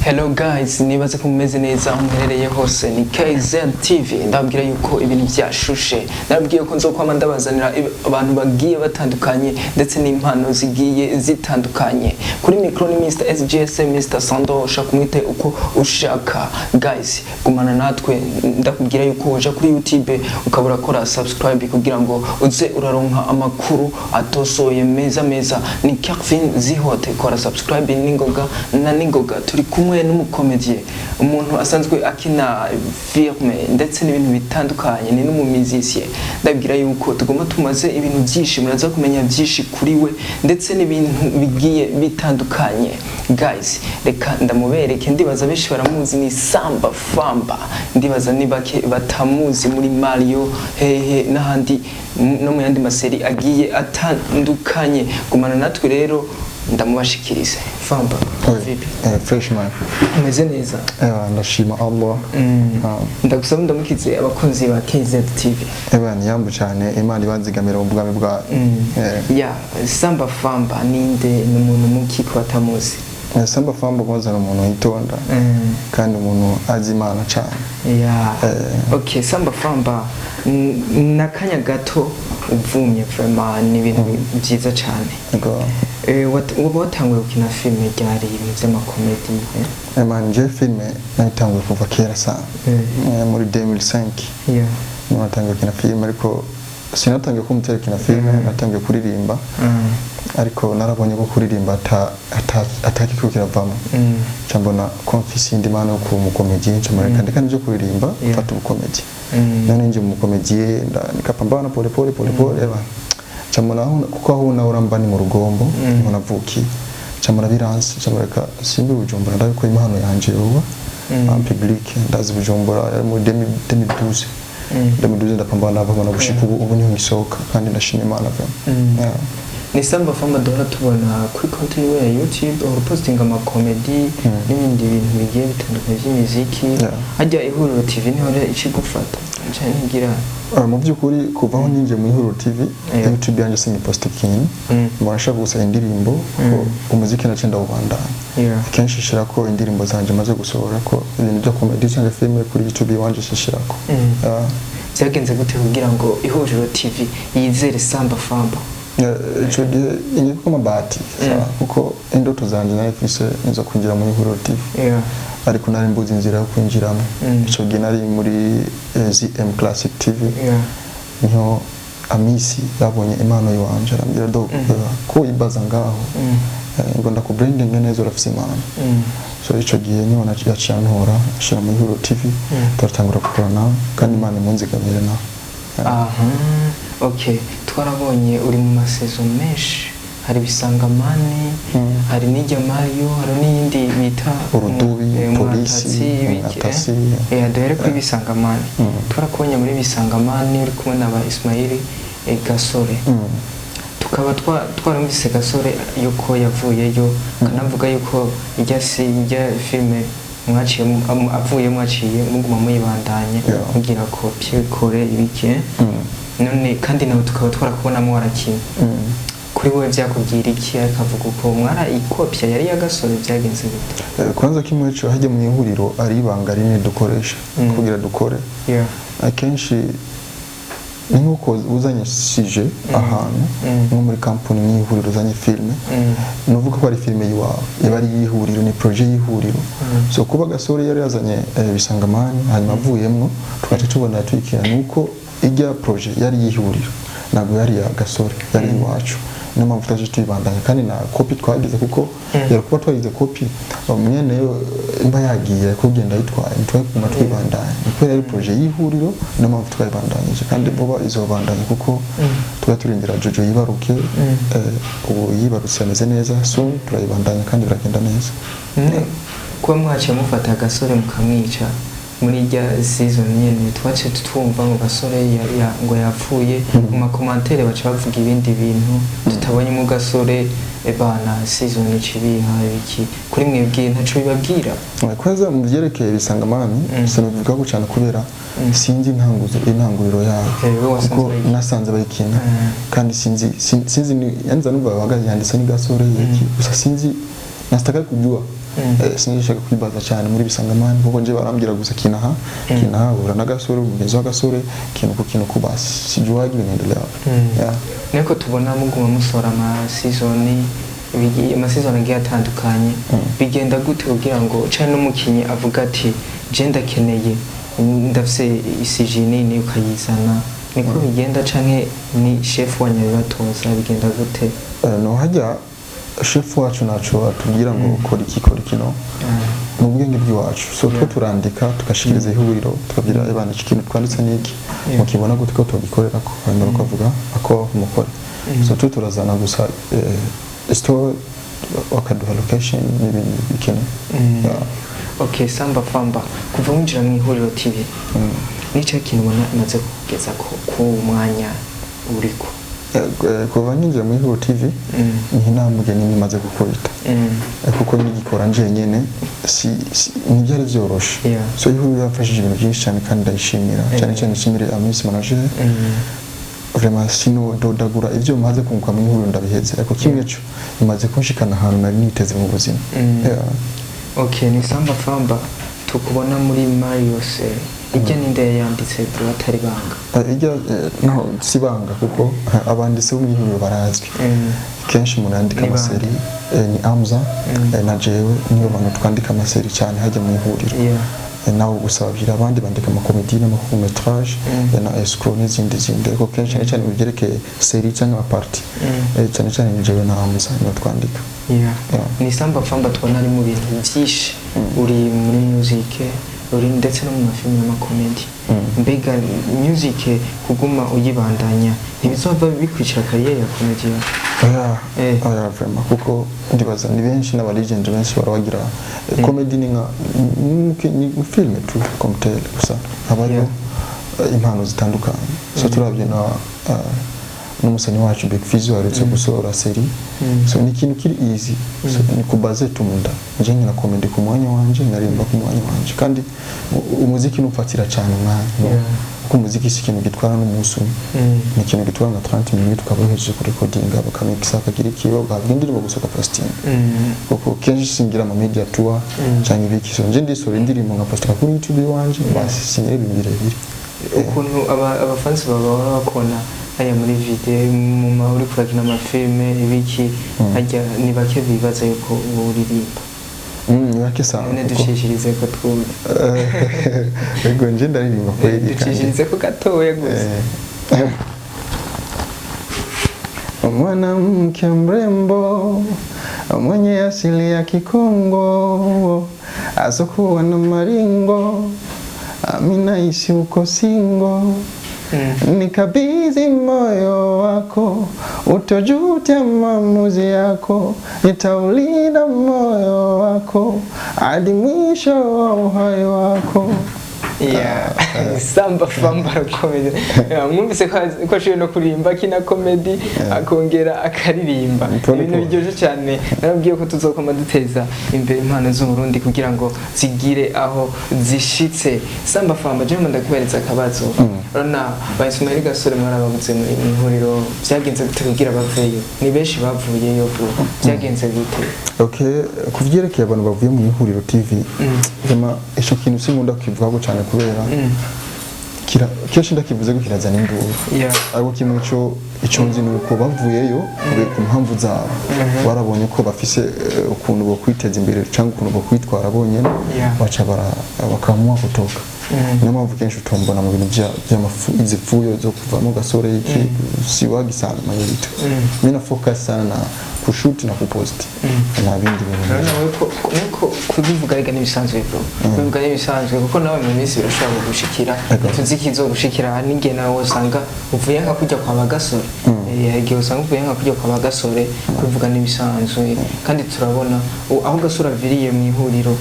Hello guys, nibaze ko mumeze neza aho muherereye hose. Ni KZ TV. Ndababwira yuko ibintu byashushe. Narabwiye ko nzokwama ndabazanira abantu bagiye batandukanye ndetse n'impano zigiye zitandukanye. Kuri micro ni Mr SGS, Mr Sando, ushaka kumwite uko ushaka. Guys, gumana natwe. Ndakubwira yuko uja kuri YouTube ukaba urakora subscribe kugira ngo uze uraronka amakuru atosoye meza meza. Ni Kelvin Zihote, kora subscribe ningoga na ningoga. Turi kumwe n'umukomediye, umuntu asanzwe akina filme ndetse n'ibintu bitandukanye, ni n'umumizisiye. Ndabwira yuko tugomba tumaze ibintu byinshi, muraza kumenya byinshi kuri we ndetse n'ibintu bigiye bitandukanye. Guys, reka ndamubereke. Ndibaza benshi baramuzi, ni Samba Famba. Ndibaza ni bake batamuzi muri Mario hehe n'ahandi no mu yandi ma séries agiye atandukanye. Gumana natwe rero ndamubashikirize. Famba, vipi? Fresh man. Umeze neza? Ndashima Allah. Ah, Ndagusaba ndamukize abakunzi ba KZ TV. Ni yambu cyane, Imana ibanzigamira mu bwami bwayo. Ya, Samba Famba ninde? Ni umuntu muki ku batamuzi? Samba Famba kwanza ni umuntu witonda kandi umuntu azi Imana cyane. Ya, okay. Samba Famba, n'akanya gato uvumye, vraiment ni ibintu byiza cyane. Yego. Uba watanguye gukina filime ryari, ibintu by'amakomedi, eh? Man, je filme nayitanguye kuva kera sana. Muri 2005 niho natangiye gukina filime, ariko sinatangiye kumutera gukina filime, natangiye kuririmba, ariko narabonye ko kuririmba atakiko kiravamo. Nca mbona ko mfise indi mpano yo kuba umukomedi, nca mbona reka ndeka nivyo kuririmba, mfata ubukomedi. None nje mu komedi nikapambana pole pole pole pole eba. Nca mbona kuko aho nahora mba ni mu Rugombo, niho navukiye, nca mbona biranse, nca mbona reka simbe Bujumbura, ndabiko impano yanje yoba en public. Ndazi Bujumbura yari muri 2012. 2012 ndapambana, ndapambana gushika ubu, ubu niho ngisohoka kandi ndashima Imana vraiment. Yeah. Ni Samba Famba duhora tubona kuri konti yiwe ya YouTube, uhora upostinga amakomedi n'ibindi bintu bigiye bitandukanye by'imiziki. Hajya Ihuriro TV niho ikigufata cyane ntigira? Mu by'ukuri kuva aho ninjiye mu Ihuriro TV, YouTube yanjye singiposta ikintu. Mbona nshaka gusa indirimbo, kuko umuziki naciye ndawubandanya. Akenshi nshirako indirimbo zanje maze gusohora, ko ibintu bya comedy cyangwa filime kuri YouTube iwanje sinshirako. Byagenze gute kugira ngo Ihuriro TV yizere Samba Famba? Ico gihe inyiko amabati, kuko indoto zanje nari mfise nizo kwinjira muri Ihuriro TV, ariko nari mbuze inzira yo kwinjiramo. Ico gihe nari muri ZM Classic TV, niho Amisi yabonye impano yiwanje, arambwira: "Do ko ibaza ngaho, ngo ndakubrandinge neza, urafise impano." So ico gihe niho yaciye antora ashira muri Ihuriro TV, turatangura gukorana kandi Imana imunzigamire nawe. Aha, okay. Twarabonye uri mu ma saisons menshi, hari Bisangamani, hari n'ijya Mario, hari n'iyindi bita Urudubi, Polisi, Umwatasi, ibiki, eh? Umwatasi. Duhere kuri Bisangamani. Twarakubonye muri Bisangamani uri kumwe na ba Ismaili, Gasore. Tukaba twarumvise Gasore yuko yavuyeyo, kanavuga yuko ijya si ijya filime mwaciye avuye, mwaciye muguma muyibandanye, mugira copier coller ibiki, eh? None kandi nawe tukaba twarakubonamo warakina. Kuri wowe byakubwira iki? Ariko avuga uko mwara ikopya yari ya Gasore, byagenze gute? Kwanza kimwe cyo hajya mu ihuriro ari ibanga rimwe dukoresha kugira dukore. Akenshi ni nk'uko uzanye sujet ahantu nko muri kampani nk'ihuriro, uzanye filime, nuvuga ko ari filime y'iwawe, iba ari iy'ihuriro, ni projet y'ihuriro. So kuba Gasore yari yazanye Bisangamani hanyuma avuyemwo tugaca tubona tuyikina, nuko ijya projet yari iy'ihuriro, ntabwo yari iya Gasore, yari iwacu. Niyo mpamvu twaje tuyibandanya kandi na kopi twagize, kuko yari kuba twagize kopi mwene yo mba yagiye kugenda yitwaye, ntitwari kuguma twibandanya. Ni kubera yari projet y'ihuriro, niyo mpamvu twayibandanyije, kandi vuba izobandanya kuko tuba turindira Jojo yibaruke. Ubu yibarutse ameze neza, so turayibandanya kandi biragenda neza. Kuba mwaciye mufata Gasore mukamwica muri irya season nyene, twaciye twumva ngo Gasore ngo yapfuye, mu ma commentaires baca bavuga ibindi bintu tutabonyemo Gasore. Ebana, season icibiha ibiki kuri mwebwe? Ntaco bibabwira? Kwanza mu byerekeye Bisangamani sinabivugaho cyane kubera sinzi intanguzo intanguriro yayo, Wowe wasanze kuko bayikina. Nasanze bayikina kandi sinzi sinzi yanza numva bahagaze yanditse ni Gasore iki, gusa sinzi, nasitaka kujua. Sinishaka kwibaza cyane muri bisangamani, kuko nje barambwira gusa kinaha kinaha uhura na Gasore, umugenzi wa Gasore, kintu ku kintu kubasi sijuwagi binaendelea hapo. Yeah. Niko tubona muguma musohora ama season, bigiye ama season agiye atandukanye. Bigenda gute kugira ngo canke n'umukinyi avuga ati: "Je ndakeneye, ndafise i sujet nini", ukayizana? Niko bigenda canke ni chef wa nyabibatoza? Bigenda gute? No, hajya chef wacu naco atubwira ngo kora iki, kora iki. No, ni ubwenge bw'iwacu. So two turandika, tugashikiriza ihuriro, tukabwira ebana: "Iki kintu twanditse niki, mukibona gute ko tugikorerako?" Hanyuma bakavuga ako mukore. So tu turazana gusa story, bakaduha location n'ibindi bikenewe. Yeah. Okay, Samba Famba, kuva winjira mu Ihuriro TV, nicyo kintu ubona imaze kugeza ku mwanya uriko? Kuva nyinjira muri Ihuriro TV, ni intambwe nini imaze gukubita. Kuko nigikora njenyene ntibyari byoroshe. So Ihuriro yafashije ibintu byinshi cyane kandi ndayishimira cyane cyane. Nshimire Amis manager. Vraiment sino dodagura ibyo maze kunguka mu Ihuriro ndabiheze, ariko kimwe cyo imaze kunshikana ahantu nari niteze mu buzima. Yeah. Okay, ni Samba Famba tukubona muri Marius. Ijya ninde yayanditse, bro, atari banga? Ijya no si banga, kuko abanditsi bo mu Ihuriro barazwi. Kenshi umuntu yandika Ni bande? ama série ni Amza na jewe, niyo bantu twandika ama série cyane hajya mu Ihuriro. Nawe gusa babwira abandi bandika ama comédie n'ama court métrage na escrow n'izindi zindi, ariko kenshi cyane cyane mu byerekeye série cyangwa ama partie, cyane cyane ni jewe na Amza niyo twandika. Yeah. Ni Samba Famba tubona ari mu bintu byinshi, uri muri music, uri ndetse no mu mafilime n'ama comédie. Mbega music kuguma uyibandanya ntibizova bikwicira carrière ya comédie? Oya. Eh. Oya, vraiment, kuko ndibaza ni benshi n'aba legend benshi barabagira. Comedy ni nka ni film tu comme tel, gusa haba hariho impano zitandukanye. So turabye na n'umusani wacu Big Fizzo aherutse gusohora série. So ni ikintu kiri easy. So ni kubaze tumunda nje nkina comedy ku mwanya wanje, naririmba ku mwanya wanje, kandi umuziki numfatira cyane umwanya, no? Kuko umuziki si ikintu gitwara n'umunsi umwe, ni ikintu gitwara nka 30 minutes ukaba uhejeje kurekodinga, bakamixa, bakagira iki, bagahabwa indirimbo gusa ugapostinga. Kuko kenshi singira ama media tour cyangwa ibiki. So nje ndisohora indirimbo nkapostinga kuri YouTube iwanje, basi, singira ibintu birebire. Ukuntu abafansi bawe bahora bakubona hariya muri video mu ma uri kurakina amafilme ibiki harya, ni bake bibaza yuko uba uririmba. Ni bake sana. None kuko ducishirize ko twumve. Ego, nje ndaririmba kweli kandi Ducishirize ko gatoya gusa. Mwanamke mrembo mwenye asili ya Kikongo asokuwa na maringo, amina isi uko singo, nikabidhi moyo wako, utojuta maamuzi yako, nitaulinda moyo wako hadi mwisho wa uhai wako. Yeah. Samba Famba arakomeye. Mwumvise ko ashoboye no kuririmba, akina comedy akongera akaririmba. Pole Ibintu pole. biryoshye cyane. Narabwiye ko tuzokoma duteza imbere impano z'Uburundi kugira ngo zigire aho zishitse. Samba Famba, jewe ndakuhereza akabazo. Urabona ba Ismail Gasore mwarababuze muri mu Ihuriro, byagenze gute kugira baveyo? Ni benshi bavuyeyo bro, byagenze gute? Okay, ku vyerekeye abantu bavuye mu Ihuriro TV, vraiment ico kintu sinkunda kukivugaho cyane kubera kenshi ndakivuze ko kirazana induru. Ariko kimwe cyo icyo nzi ni uko bavuyeyo ku mpamvu zabo. Barabonye ko bafise ukuntu bo kwiteza imbere cyangwa ukuntu bo kwitwara bonyene, baca bakaamua kutoka. Niyo mpamvu kenshi utombona mu bintu by'amafu, izi fuyo zo kuvamo Gasore iki, siwagi sana majorité. Mimi na focus sana na kushoot na kupost, nta bindi bintu. Urabona wowe ko kubivuga ariko n'ibisanzwe bro, kubivuga n'ibisanzwe, kuko nawe mu minsi birashobora kugushikira. Tuzi ko izogushikira. Hari n'igihe nawe usanga uvuye nka kujya kwa Bagasore. Hari igihe usanga uvuye nka kujya kwa Bagasore. Kubivuga n'ibisanzwe, kandi turabona aho Gasore aviriye mu Ihuriro,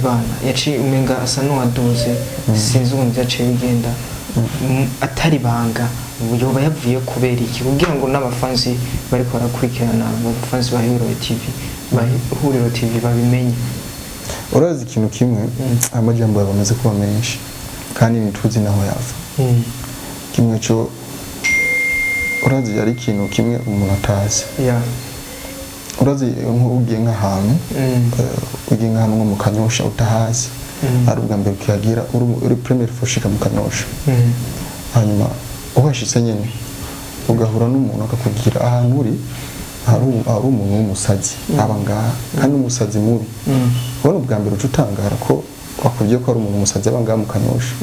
bana yaciye umenga asa n'uwaduze, sinzi ukuntu byaciye bigenda. Atari banga, yoba yavuye kubera iki, kugira ngo n'abafansi bariko barakurikirana, abafansi ba Hero TV, ba Ihuriro TV babimenye? Urazi ikintu kimwe, amajambo yawe amaze kuba menshi kandi ntituzi naho yava. Kimwe cyo urazi, hari ikintu kimwe umuntu atazi. Urazi nk'ugiye nk'ahantu, ugiye nk'ahantu nko mu Kanyosha utahazi, ari ubwa mbere ukihagira, uri première fois ushika mu Kanyosha, hanyuma uhashitse nyene ugahura n'umuntu akakubwira ahantu uri hari umuntu w'umusazi aba ngaha, kandi umusazi mubi. Ubona ubwa mbere uca utangara ko wakubwiye ko hari umuntu umusazi aba ngaha mu Kanyosha.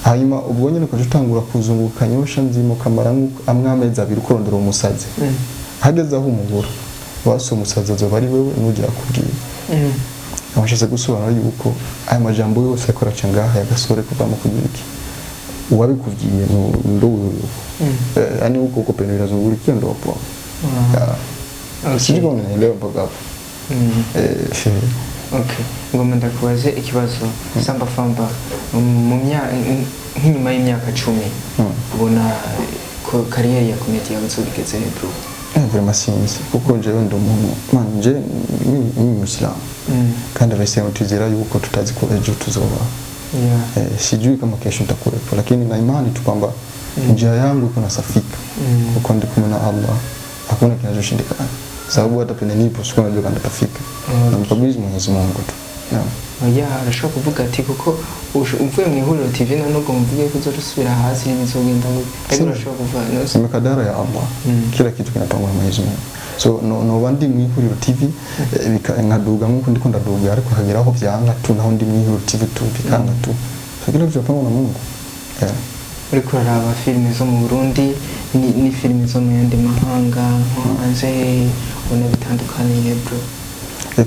Hanyuma ubwo nyine ukaca utangura kuzunguka Kanyosha nzima, ukamara amwe amezi 2 ukurondera uwo musazi. Hageze aho umubura, basi umusazi azoba ari wewe n'ujya akubwiye. Abashatse gusobanura yuko aya majambo yose ariko araca ngaha ya gasore kuva mu kugira iki, uwabikubwiye ndo huyo. Yani huko huko penye inazungulikia ndo hapo. Yeah. Sijui kama unanielewa mpaka hapo. Okay, ngomba ndakubaze ikibazo. Samba Famba mu nk'inyuma y'imyaka 10, ubona ko carrière ya comedy yawe izobigeze he, bro? Vraiment sinzi, kuko jewe ndi umuntu man, je ni Muislamu, kandi abayisilamu tuzira yuko tutazi ko ejo tuzoba. Sijui kama kesho nitakuwepo, lakini na imani tu kwamba njia yangu iko nasafika, kuko ndi kumwe na Allah, hakuna kinachoshindikana, sababu hata penye nipo sikuwa najua kama nitafika. Namkabidhi Mwenyezi Mungu tu. Yeah. Oya, arashobora kuvuga ati kuko uvuye mu Ihuriro TV, none ubwo mvuge ko uzoca usubira hasi, ntibizogenda gute? Ariko urashobora kuvuga no. Sema kadara ya Allah, kila kitu kinapangwa na Mwenyezi Mungu. So no ndi mu Ihuriro TV, nkaduga nkuko ndiko ndaduga, ariko hageraho vyanga tu, naho ndi mu Ihuriro TV tu bikanga tu. So kila kitu kinapangwa na Mungu, yeah. Uriko uraraba filime zo mu Burundi ni filime zo mu yandi mahanga nko hanze, ubona bitandukaniye, bro?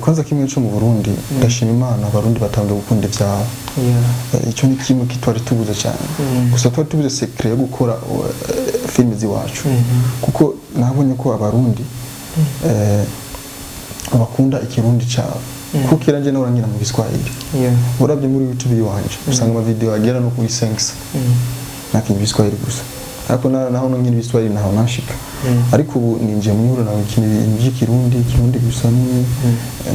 Kwanza kimwe cyo mu Burundi, ndashima Imana, Abarundi batangiye gukunda ivyabo. Icyo ni kimwe kitwari tubuze cyane. Gusa twari tubuze secret yo gukora filime z'iwacu, kuko nabonye ko Abarundi bakunda ikirundi cyabo, kuko kiranje nawe nkina mu Giswahili. Urabye muri YouTube iwanje usanga ama video agera no kuri 5 nakinye Ibiswahili gusa, ariko naho nkina Ibiswahili naho nashika. Ariko ubu ninjiye mu ihuriro, nawe nkina ibintu by'ikirundi, ikirundi gusa ni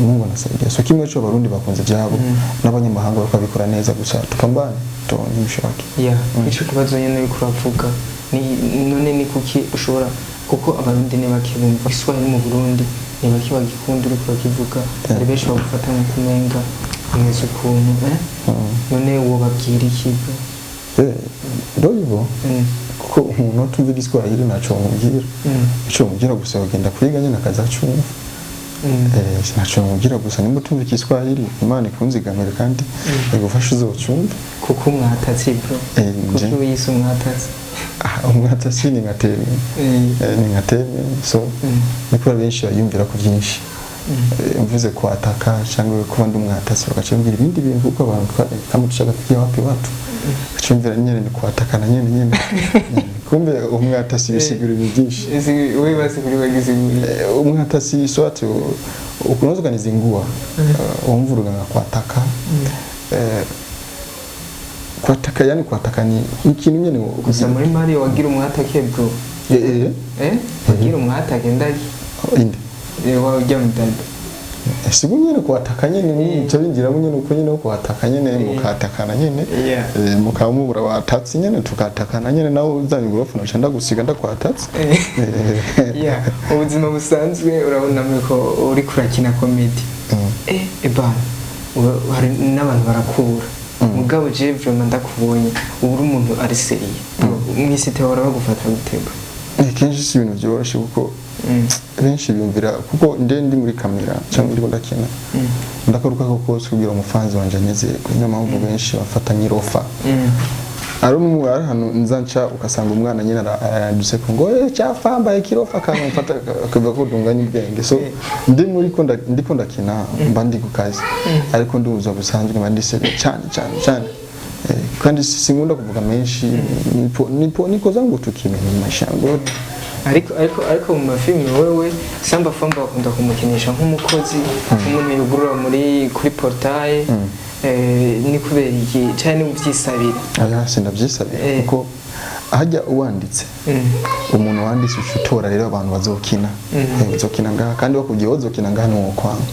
Mungu anasaidia. So kimwe cyo, Abarundi bakunze ibyabo, n'abanyamahanga bakabikora neza, gusa tupambane tuone mwisho wake. Yeah, ico kibazo nyene uriko uravuga ni none ni kuki ushobora, kuko Abarundi ni bake bumva Igiswahili mu Burundi, ni bake bagikunda, uriko urakivuga hari benshi bagufata nko kumenga umeze ukuntu, eh? None wobabwira iki, bro? Ndo hivyo, kuko umuntu atumva Igiswahili ntaco mubwira. Ico mubwira gusa, bagenda kwiga nyene akazacumva. Ntaco mubwira, gusa nimba utumva Igiswahili, Imana ikunzigamire kandi igufashe uzocumve. Kuko umwatatsi, bro? Nje. Kuko wiyise umwatatsi? Ah, umwatasi ni nka terme. Ni nka terme, so ni kubera benshi bayumvira ko byinshi. Mvuze kwataka cyangwa kuba ndi umwatasi, bagaca bambwira ibindi bintu, kuko abantu kama tushakafikia wapi watu bacumvira nyene ni kwatakana nyene nyene. Kumbe umwatasi bisigura ibintu byinshi. Wewe basigura bagisigura. Umwatasi swati unaweza ukanizingua, wumva nka kwataka. Kwataka, yani kwataka ni ikintu nyene. Gusa muri Mario wagira umwatake, bro? Eh. Eh, wagira umwatake ndaki? Inde? Wajya mudada. Sigo nyene kwataka nyene nico binjiramo nyene, uko nyene kwataka nyene mukatakana nyene. Mukaba mubura watatse nyene, tukatakana nyene, nawe uzanye uburofu naca ndagusiga ndakwatatse. Yeah, ubuzima busanzwe urabona ko uri kurakina comedy, ebana hari n'abantu barakubura, mugabo je vraiment ndakubonye ubu uri umuntu ari sérieux. Mw'isite bahora bagufata gute, bro? Kenshi si ibintu byoroshye, kuko benshi biyumvira kuko ndi muri kamera cyangwa ndiko ndakina, ndakaruka ko kose kugira umufanzi wanje anezerwe. Niyo mpamvu benshi bafata nk'irofa. Ari umwe ari hano nza nca, ugasanga umwana nyine arandutse ko ngo cyafambaye kirofa, akamufata akavuga ko dunganya ubwenge. So ndi muri ko ndiko ndakina, mba ndi ku kazi, ariko ndi ubuzima busanzwe mba ndi sérieux cyane cyane cyane. Kandi sinkunda kuvuga menshi, nipo niko zangu tu kimwe mu maisha yangu yote. Ariko mu mafilime wewe Samba Famba bakunda kumukinisha nk'umukozi, nk'umuntu yugurura muri kuri portail. Ni kubera iki cyane ubyisabira? Aya, sindabyisabira, kuko hajya uwanditse, umuntu wanditse uca utora rero abantu bazokina. Bazokina ngaha, kandi bakubwiye bazokina ngaha ntiwokwanga.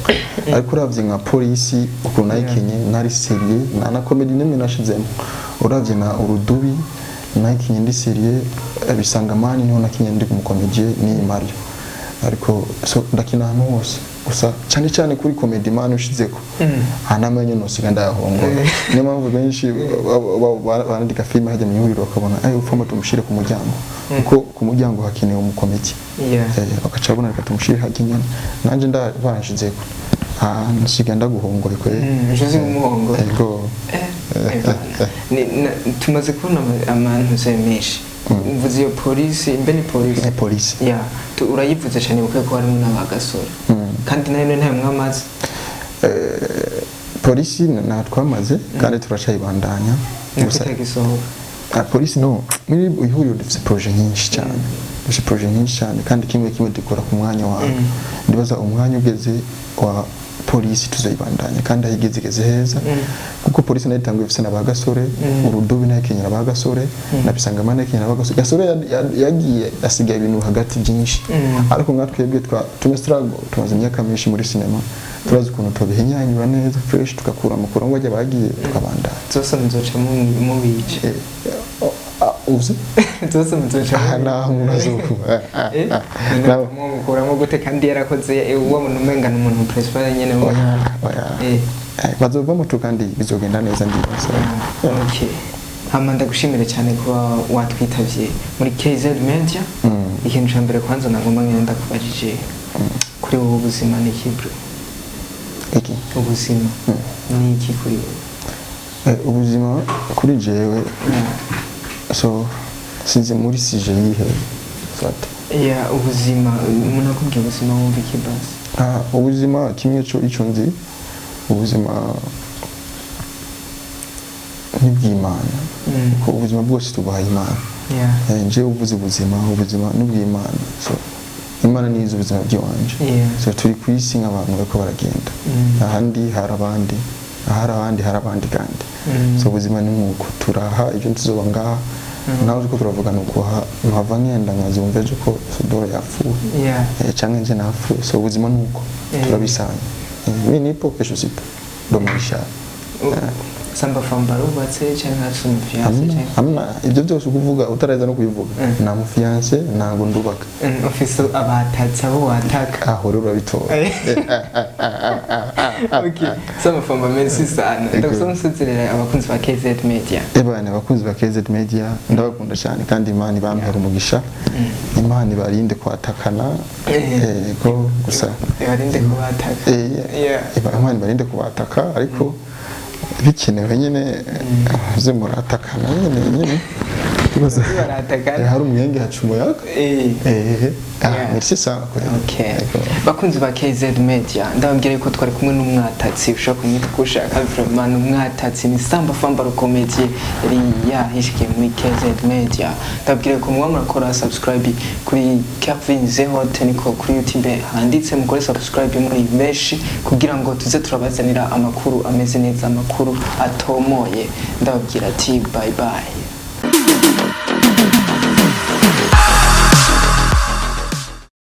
Ariko uravye nka polisi ukuntu nayikinye, nari sérieux, nta na comedy nimwe nashizemo. Uravye na urudubi nayikinye ndi sérieux, bisangamani niho nakinye ndi umukomediye, ni Mario. Ariko so ndakina ahantu hose, gusa cyane cyane kuri comedy man ushizeko hanamenye nosiga ndayahongora. Niyo mpamvu benshi bandika filime hajya mu ihuriro, bakabona ayo upfuma tumushire ku muryango, kuko ku muryango hakenewe umukomeki. Bakaca babona reka tumushire hajya nyene, nanje baranshizeko, nsiga ndaguhongore kwe. Ushize umuhongo. Ego. Tumaze kubona amantuze menshi. Mvuze iyo polisi, mbe ni polisi? Polisi. Ya, urayivuze cyane kuko ko harimo n'abagasore, kandi nayo ntayo mwamaze. Polisi na twamaze kandi turacayibandanya. Gusa itagisohoka. Polisi no muri ihuriro dufite projet nyinshi cyane, dufite projet nyinshi cyane, kandi kimwe kimwe dukora ku mwanya wawe. Ndibaza umwanya ugeze wa polisi tuzoyibandanya, kandi aho igeze igeze heza, kuko polisi nayo itanguye ifise na ba Gasore, urudubi nayo ikenyera ba Gasore, na Bisangamana nayo ikenyera ba Gasore. Gasore yagiye asigaye ibintu hagati byinshi, ariko nka twebwe twa tume struggle, tumaze imyaka myinshi muri sinema, turazi ukuntu tubihinyanyura neza fresh, tugakura amakuru ngo bajya bagiye tukabandanya. Zose muzoca mubica. Uzi? Zose muzoca. Aha naho umuntu azokuba. Mukuramo gute kandi yarakoze, uwo muntu umenga ni umuntu principal nyene? Oya, oya. Bazovamo tu kandi bizogenda neza ndibaza. Okay, hama ndagushimire cyane kuba watwitavye muri KZ Media. Ikintu ca mbere kwanza nagomba ngenda kubajije, kuri wowe ubuzima ni iki, bro? Iki? Ubuzima ni iki kuri wowe? Ubuzima kuri jewe, so sinzi muri sujet yihe fata. Ya, ubuzima, umuntu akubwiye ubuzima wumva iki basi? Ubuzima kimwe cyo icyo nzi, ubuzima ni bw'Imana, kuko ubuzima bwose tubuhaye Imana. Njewe uvuze ubuzima, ubuzima ni ubw'Imana, so Imana niyo izi ubuzima bw'iwanje. So turi ku isi nk'abantu bariko baragenda, ahandi hari abandi, ahari abandi hari abandi kandi. So ubuzima ni nk'uko turaha ibyo tuzoba ngaha, nawe uko turavuga ni ukuha nkava ngenda nkazumva ejo ko Sodoro yapfuye, canke nje napfuye. So ubuzima ni uko turabisanga. Mi nipo, kesho sipo, ndo maisha. Samba Famba arubatse canke afise umufiance canke? Hamna ibyo byose ukuvuga utaraheza no kubivuga. Nta mufiance, ntabwo ndubaka. Ufise abatatsi abo wataka. Aho rero urabitora. Okay, Samba Famba, merci sana. Ndagusaba nsezerera abakunzi ba KZ Media. Ebana, abakunzi ba KZ Media ndabakunda cyane, kandi Imana ibampera umugisha, Imana ibarinde kwatakana. Ko gusa ibarinde kubataka. Imana ibarinde kubataka, ariko bikenewe nyine ze muratakana nyine nyine. Baratakana. Hari umwenge haca umuyaga. Merci sana kweli. Okay. Ego. Bakunzi ba KZ Media, ndababwira yuko twari kumwe n'umwatatsi, ushobora kumwita uko ushaka, vraiment ni umwatatsi, ni Samba Famba Rukomediye, yari yahishikiye muri KZ Media. Ndababwira yuko muba murakora subscribe kuri Kevin Zehote, niko kuri YouTube handitse, mukore subscribe muri benshi kugira ngo tuze turabazanira amakuru ameze neza, amakuru atomoye. Ndababwira ati bye bye.